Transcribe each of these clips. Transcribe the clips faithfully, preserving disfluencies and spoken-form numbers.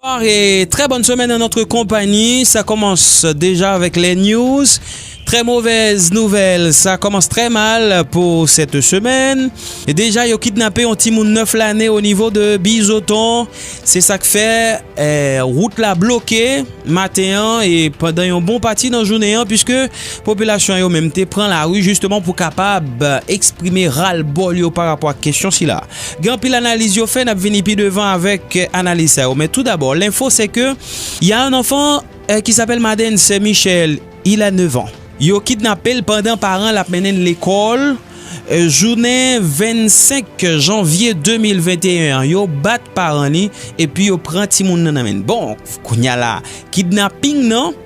Bonsoir et très bonne semaine en notre compagnie. Ça commence déjà avec les news. Très mauvaise nouvelle, ça commence très mal pour cette semaine. E deja, yo kidnape yon timoun nèf lane o nivo de Bizoton. Se sa k fè, eh, wout la bloke maten an e pandan yon bon pati nan jounen an, piske popilasyon yo menm te pran lari jisteman pou kapab, eh, eksprime ralbòl yo pa rapò ak kesyon sila. Gen anpil analiz yo fè, n ap vini pi devan avèk, eh, analiz sa yo. Men tou dabò, lenfo se ke y a un enfant, eh, qui s'appelle Madens Michel, il a neuf ans. Yo kidnape l pandan paran l ap mennen l lekòl, eh, jounen vennsenk janvye de mil venteyen an. Yo bat paran li epi yo pran timoun nan nan men l. Bon, kounye a la, kidnaping nan,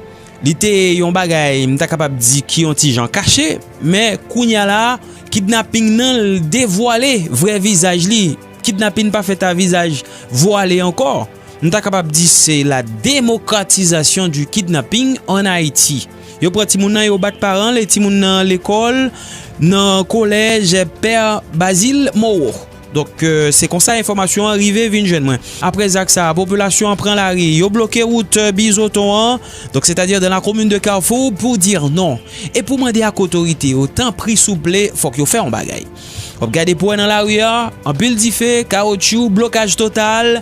li te yon bagay, m ta kapab di ki yon ti jan kache, men kounye a la, kidnaping nan, l devwale vrè vizaj li. Kidnaping pa fèt a vizaj vwale ankò. M ta kapab di se la démocratisation du kidnapping en Haïti. Yo pran timoun nan, yo bat paran l, e timoun nan lekòl, nan kolèj Pè Bazil Moreau. Donk, eh, se konsa enfòmasyon an rive vin jwenn mwen. Apre zak sa a, popilasyon an pran lari, yo bloke wout, eh, Bizoton an, donk, c'est-à-dire dans la commune de Carrefour, pour dire non. E pou mande ak otorite yo, tanpri, souple, fòk yo fè yon bagay. W ap gade pou wè nan lari a, anpil dife, kawotchou, blokaj total,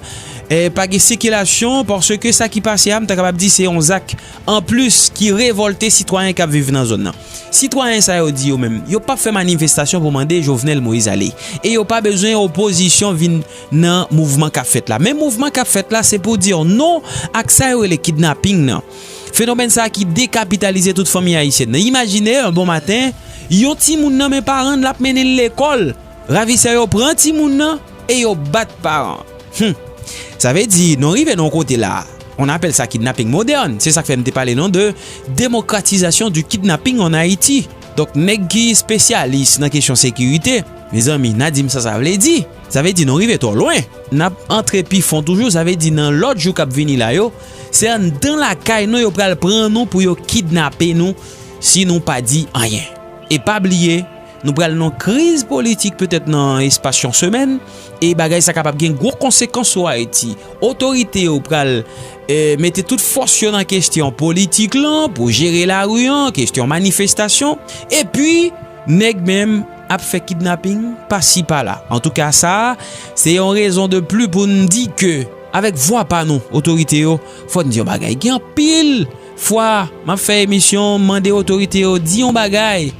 eh, pa gen sikilasyon, paske sa ki pase a, m ta kapab di se yon zak anplis ki revòlte sitwayen k ap viv nan zòn nan. Sitwayen sa yo di yo menm, yo p ap fè manifestasyon pou mande Jovenel Moïse ale. E yo pa bezwen opozisyon vin nan mouvman k ap fèt la. Men mouvman k ap fèt la, se pou di non ak sa yo rele kidnaping nan. Fenomèn sa a ki dekapitalize tout fanmi ayisyèn nan. Imajine, yon bon maten, yon timoun nan men paran l ap mennen l lekòl. Ravisè yo pran timoun nan e yo bat paran. Hum. Sa vle di, nou rive nan yon kote la. On appelle ça kidnapping moderne. Se sa k fè m te pale nou de démocratisation du kidnapping en Haïti. Donk, nèg ki espesyalis nan kesyon sekirite, mezanmi, n a di m sa sa vle di. Sa vle di, nou rive twò lwen. N ap antre pi fon toujou, sa vle di, nan lòt jou k ap vini la yo, se anndan lakay nou yo pral pran nou pou yo kidnape nou, si nou pa di anyen. E pa bliye, nou pral nan kriz politik petèt nan espas yon semèn, e bagay sa kapab gen gwo konsekans sou Ayiti. Otorite yo pral, eh, mete tout fòs yo nan kesyon politik lan, pou jere lari an, kesyon manifestasyon, epi nèg menm ap fè kidnaping pasi pala. Antouka, sa a, se yon rezon de pli pou n di ke, avèk vwa pa nou, otorite yo, fò n di yon bagay. Gen anpil fwa, m ap fè emisyon, m mande otorite yo, di yon bagay.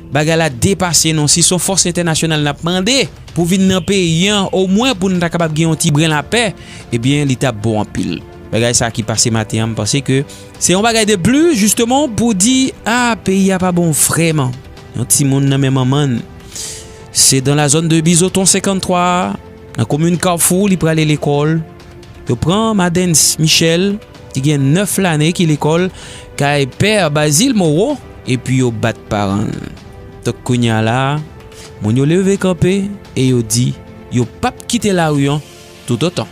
Bagay la depase nou. Si se yon fòs entènasyonal n ap mande pou vin nan peyi an, omwen pou n ta kapab gen yon ti bren lapè, ebyen, li t ap bon anpil. Bagay sa ki pase maten an, m panse ke se yon bagay de pli, jisteman, pou di, a, peyi a pa bon vrèman. Yon timoun nan men manman l. Se dans la zone de Bizoton senkanntwa, nan komin Kafou, li prale lekòl. Yo pran Madens Michel, ki gen nèf lane, ki lekòl kay Pè Bazil Moreau, epi yo bat paran l. Donk, kounye a la, moun yo leve kanpe e yo di yo p ap kite lari an toutotan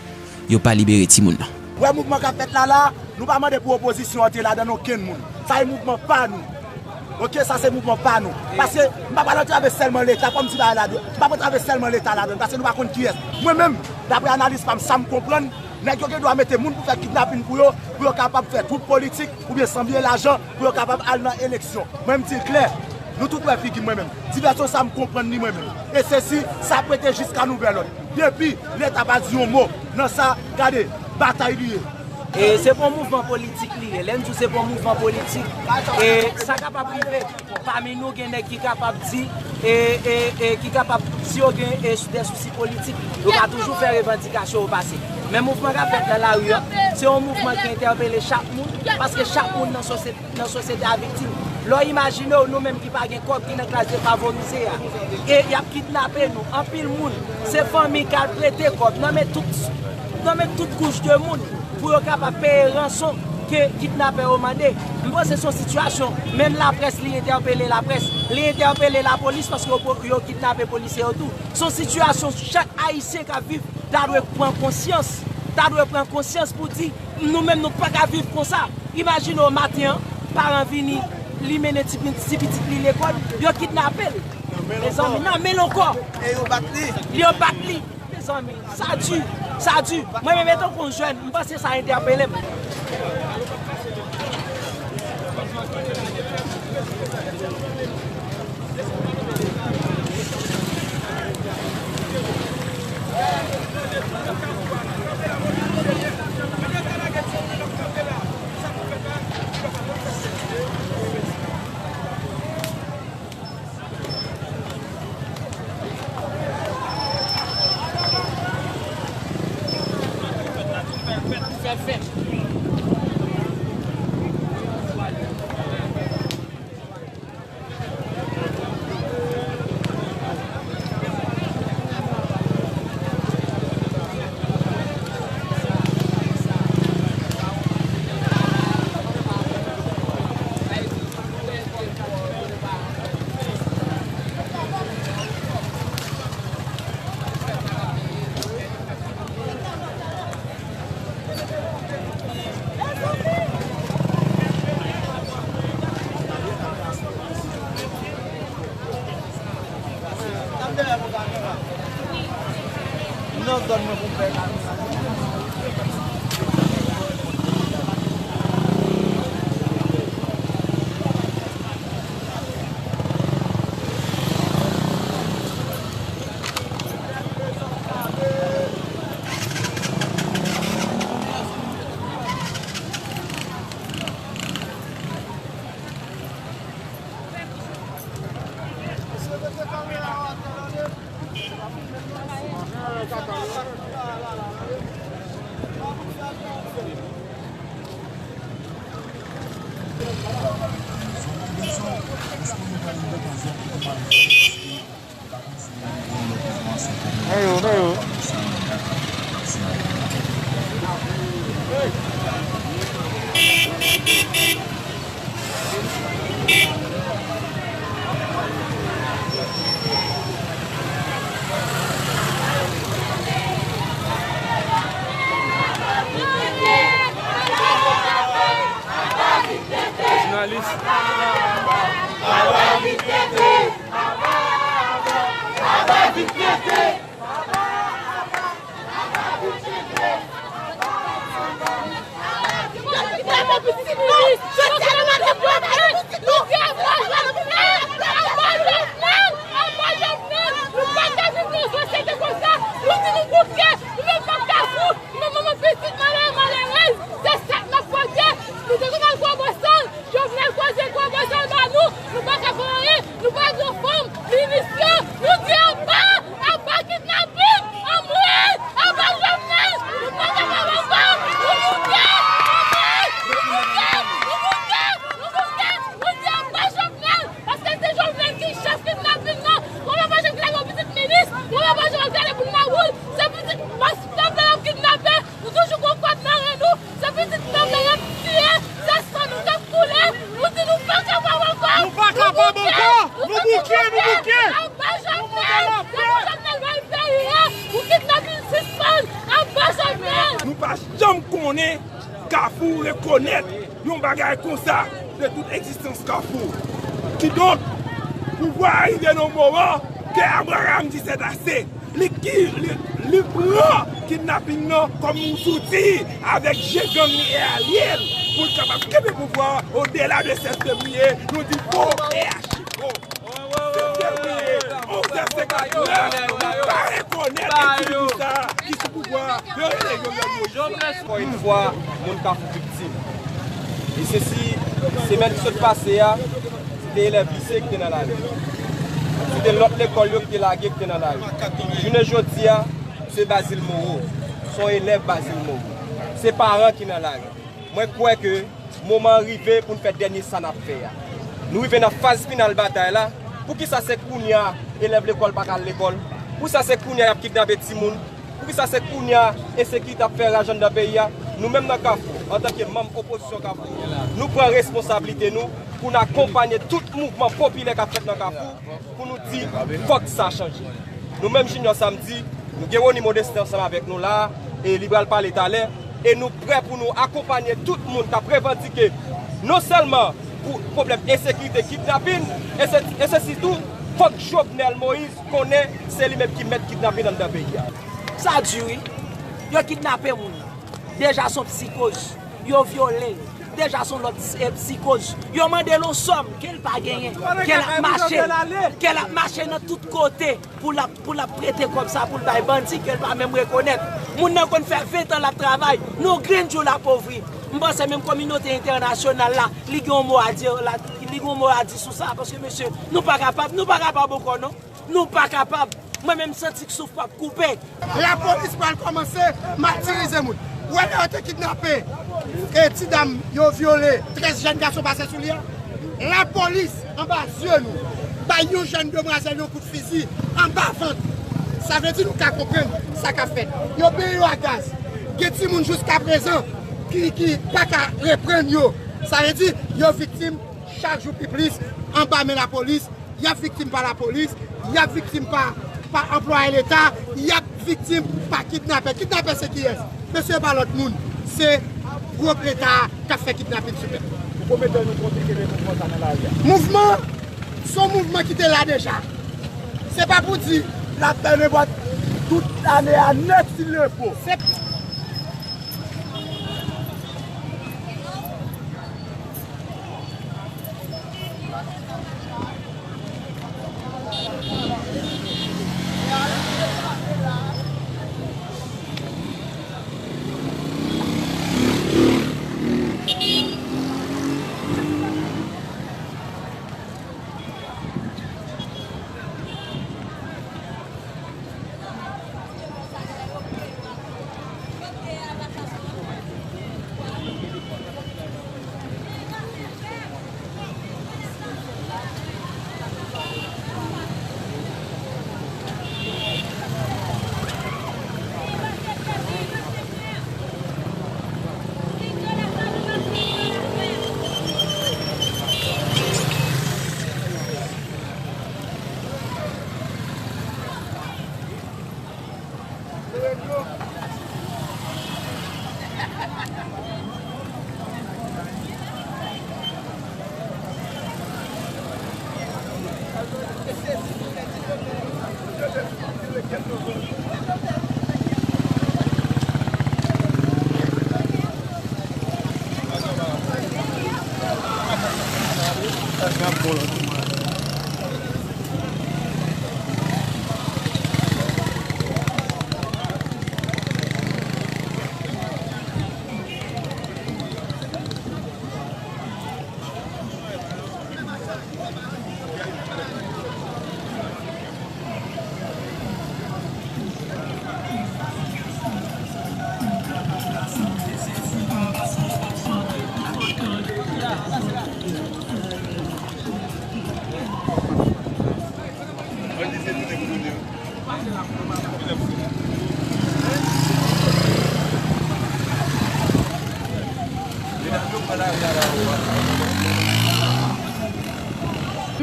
yo pa libere timoun nan. Wè mouvman k ap fèt la la, nou pa mande pou opozisyon antre ladan l okenn moun. Sa e mouvman pa nou. Oke, sa se mouvman pa nou. Paske m pa pral antrave sèlman Leta, fò m di bagay la, m p ap antrave sèlman Leta ladan l, paske nou pa konn kiyès. Mwen menm, daprè analiz pa m, sa m konprann, nèg yo gen dwa mete moun pou fè kidnaping pou yo, pou yo kapab fè twoup politik, oubyen sanble lajan, pou yo kapab al nan eleksyon. Mwen, m di l klè, nou tout wè figi m mwen menm. Divèsyon sa m konprann li mwen menm. E sesi, sa ap rete jiska nouvèl òd. Depi Leta pa di yon mo nan sa, gade, batay li ye. E se pou yon mouvman politik li ye. Lè n di w se pou yon mouvman politik, e sa kapab rive. Pami nou, gen nèg ki kapab di, e, e, e ki kapab, si yo gen, e, de sousi politik, yo ka toujou fè revandikasyon yo pase. Men mouvman k ap fèt nan lari a, se yon mouvman ki entèpele chak moun, paske chak moun nan sosyete, nan sosyete a viktim. Lè w imajine w, nou menm ki pa gen kòb, ki nan klas defavorize a, e y ap kidnape nou, anpil moun, se fanmi k al prete kòb nan men tout, nan men tout kouch de moun pou yo kapab peye ranson ke kidnapè yo mande. M panse se yon sitiyasyon, menm laprès, li entèpele laprès, li entèpele lapolis paske yo, yo kidnape polisye yo tou. Se yon sitiyasyon chak Ayisyen k ap viv ta dwe pran konsyans, ta dwe pran konsyans pou di, nou menm, nou pa ka viv konsa. Imajine w maten an, paran vini, li mennen ti, ti pitit li lekòl, yo kidnape l. Mezanmi, nan men l ankò. E yo bat li. Yo bat li. Mezanmi, sa di. Sa di, mwen menm etan w konn jèn, m panse sa entèpele m. Jounalis. Jovenel koze gwo bòs al ba nou, nou pa ka fè anyen, nou pa gen fanm, minis yo, nou di anba, anba kidnapin, anmwey, anba Jovenel, nou pa ka fè ankò, nou bouke, anmwey, nou bouke, nou bouke, nou bouke, nou di anba Jovenel, paske se Jovenel ki chèf kidnapin nan, kòman pa janm gade yon pitit minis, kòman pa janm gade moun nan woul, se pitit mas pèp la y ap kidnape, nou toujou gon kòd nan ren nou, se pitit pèp la y ap tiye, se san nou k ap koule, nou di nou pa kapab ankò. Nou pa kapab ankò. Nou bouke, nou bouke. Anba Jovenel, depi Jovenel bay peyi a, pou kidnapin sispann, anba Jovenel. Nou pa janm konnen Kafou rekonèt yon bagay konsa de tout egzistans Kafou. Kidonk, pouvwa a rive nan yon moman ke Abraham di sètase. Li ki, li, li pran kidnapin nan kòm yon zouti avèk je gang li e alye l pou l kapab kenbe pouvwa a odela de sèt fevriye, nou di fo e achi fo. Sèt fevriye, onz è senkannnèf, nou pa rekonèt endividi sa a ki sou pouvwa a, yo rele Jovenel Moïse. Ankò yon fwa, moun Kafou viktim. E se si, semèn ki sot pase a, se te elèv lise ki te nan lari. Se te lòt lekòl yo ki te lage ki te nan lari. Jounen jodi a, se Bazil Moreau. Se yon elèv Bazil Moreau. Se paran ki nan lari. Mwen kwè ke moman an rive pou n fè dènye sa n ap fè a. Nou rive nan faz final batay la. Poukisa se kounye a elèv lekòl pa ka al lekòl? Poukisa se kounye a y ap kidnape timoun? Poukisa se kounye a ensekirite ap fè raj anndan peyi a? Nou menm nan Kafou, antanke manm opozisyon Kafou, nou pran responsablite nou pou n akonpanye tout mouvman popilè k ap fèt nan Kafou, pou nou di fòk sa chanje. Nou menm Junior Samedi, nou gen Rony Modestin ansanm avèk nou la a, e li pral pale talè, e nou prè pou nou akonpanye tout moun k ap revandike non sèlman pou pwoblèm ensekirite, kidnapin, e se, e se sitou fòk Jovenel Moïse konnen se li menm ki mèt kidnapin anndan peyi a. Sa di wi. Yo kidnape moun nan. Deja se yon psikoz. Yo vyole l. Deja se yon lòt, eh, psikoz. Yo mande l yon sòm ke l pa genyen. Ke l ap mache. Ke l ap mache nan tout kote pou l ap, pou l ap prete kòb sa pou l bay bandi ke l pa menm rekonèt. Moun nan konn fè ven tan l ap travay. Yon grenn jou l apovri. M panse menm kominote entènasyonal la, li gen yon mo a di la, li gen yon mo a di sou sa, paske mesye, nou pa kapab, nou pa kapab ankò non. Nou pa kapab. Mwen menm m santi k souf p ap koupe. Lapolis pral kòmanse matirize moun. Ou wè lè yo te kidnape e ti dam yo vyole, trèz jèn gason pase sou li a. Lapolis anba zye nou bay yon jèn demwazèl yon kout fizi anba vant. Sa vle di nou ka konprann sa k ap fèt. Yo benyen yo ak gaz. Gen timoun jiskaprezan ki, ki pa ka reprann yo. Sa vle di yo viktim chak jou pi plis anba men lapolis. Y ap viktim pa lapolis, y ap viktim pa, pa anplwaye Leta, y ap viktim pa kidnapè. Kidnapè se kiyès? Mesye, pa lòt moun, se gwoup Leta a k ap fè kidnapin sou pèp. Pou konbyen tan nou konte kenbe mouvman sa nan lari a? Mouvman, se yon mouvman ki te la deja. Se pa pou di l ap fè nenpòt tout ane a nèt si l le fo. Se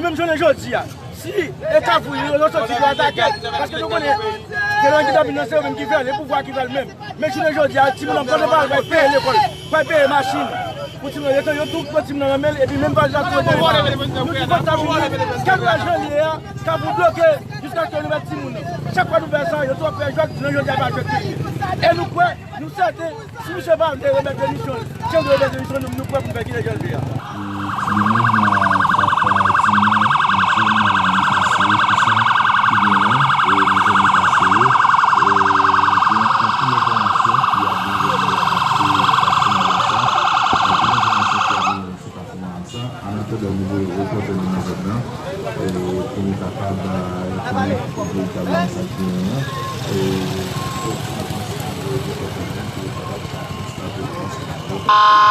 Nou menm jounen jodi a, si e Kafou yo, yo soti pou atake, paske nou konnen ke nan kidnapin nan se yo menm ki fè l, e pouvwa ki fè l menm. Men jounen jodi a, timoun nan pral pral peye lekòl, pral peye machin. Pou timoun nan, yo tou pran timoun nan nan men l, epi menm pa jan tou yo. Nou di fòk sa fini, kèk lajan li ye a, Kafou bloke, jiskaske nou mèt timoun nan. Chak fwa nou fè sa, yo tou ap fè jwèt, jounen jodi a pa jwèt li ye. E nou kwè, nou sèten, si misye pa vle remèt demisyon l, si l vle remèt demisyon l, nou, nou prè pou n fè kite jan l vle a. E, ti moun nan t ap di nou, mezanmi, li pa serye, kisa ki genyen, e, mezanmi, li pa serye, e, gen anpil enfòmasyon ki ap vin jwenn nou, e, fasilman konsa, anpil enfòmasyon ki ap vin jwenn nou sou fasilman konsa, an atandan nou voye repòte nou nan zòn nan, e, pou nou kapab, e, konnen veritableman sa ki genyen an, e, fòk nou panse pou voye repòte nou, pou yo kapab konstate, konstate.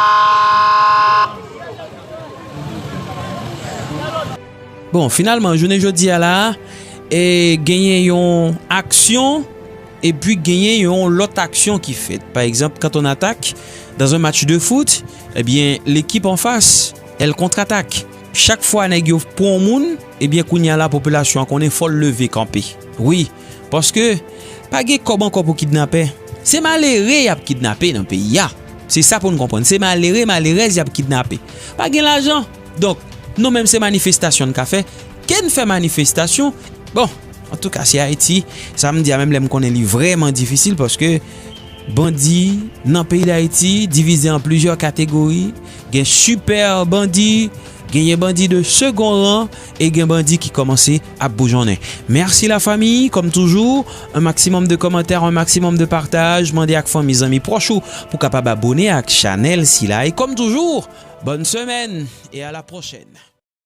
Bon, finalman, jounen jodi a la, e, genyen yon aksyon, epi genyen yon lòt aksyon ki fèt. Pa egzanp, quand on attaque dans un match de foot, ebyen, l'équipe en face, elle contre-attaque. Chak fwa nèg yo pran yon moun, ebyen, kounye a la, popilasyon an konnen fò l leve kanpe. Wi, paske pa gen kòb ankò pou kidnapè. Se malere y ap kidnape nan peyi a. Se sa pou n konprann. Se malere, malerèz y ap kidnape. Pa gen lajan. Donk, nou menm se manifestasyon n ka fè. Ke n fè manifestasyon. Bon, antouka, se Ayiti. Sa m di a menm lè m konnen li vrèman difisil paske Bandi nan peyi Dayiti divize an plizyè kategori. Gen sipè bandi, genyen bandi de segon ran e gen bandi ki kòmanse ap boujonnen. Mèsi lafanmi, kòm toujou, un maximum de kòmantè, un maximum de partaj. Mande ak fanmi, zanmi, pwòch ou pou kapab abone ak chanèl sila. E kòm toujou, bòn semèn e a la pwochèn.